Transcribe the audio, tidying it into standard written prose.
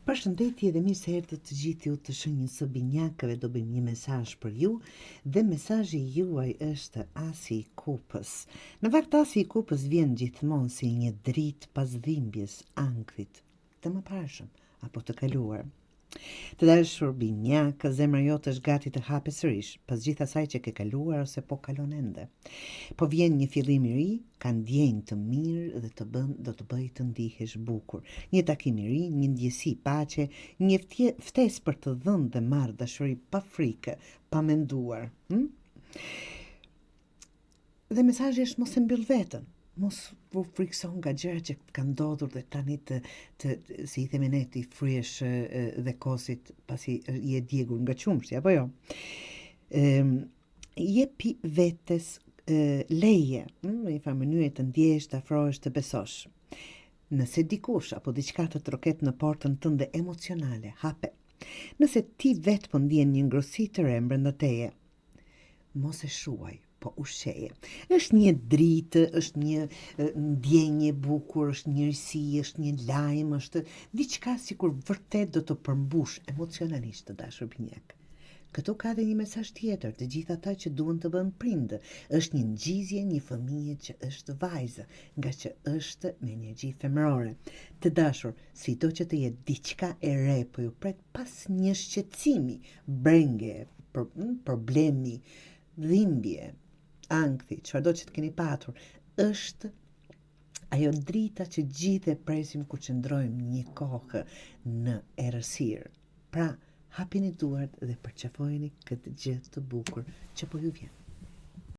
Përshëndetje dhe mirë se erdhët të gjithë ju të shenjës së binjakëve do bëjmë një mesazh për ju dhe mesazhi juaj është asi i kupës. Në fakt asi i kupës vjen gjithmonë si një dritë pas dhimbjes, ankthit, të mëparshëm apo të kaluar. Të dashur binjakë, zemra jote është gati të hapet sërish, pas gjithë asaj që ke kaluar ose po kalon ende. Po vjen një fillim i ri, ka ndjenjë të mirë dhe të bën do të bëjë të ndihesh bukur. Një takim i ri, një ndjesi paqe, një ftesë për të dhënë dhe marrë dashuri pa frikë, pa menduar. Hm? Dhe mesazhi është mos e mbyll veten, mos u frikëso nga gjërat që të kanë ndodhur dhe tani të, të, si i themi ne, t'i fryhesh dhe kosit pasi je djegur nga qumështi, apo jo? Ëm jepi vetes leje, hm, në një farë mënyre të ndjesh, të afrohesh, të besosh. Nëse dikush apo diçka të troket në portën tënde emocionale, hape. Nëse ti vetë po ndjen një ngrohtësi të re brenda teje, Mos e shuaj, po ushqeje. Është një dritë, është një ndjenjë e bukur, është një risi, është një lajm, është diçka sikur vërtet do të përmbush emocionalisht të dashur binjakë. Këtu ka dhe një mesazh tjetër, të gjithë ata që duan të bëhen prind, është një ngjizje një fëmije që është vajzë, ngaqë është me energji femërore. Të dashur, sido që të jetë diçka e re po ju pret pas një shqetësimi, brenge, problemi, dhimbje, ankthi, çfarëdo që të keni patur, është ajo drita që gjithë e presim kur qëndrojmë një kohë në errësirë. Pra, hapini duart dhe përqafojeni këtë gjë të bukur që po ju vjen.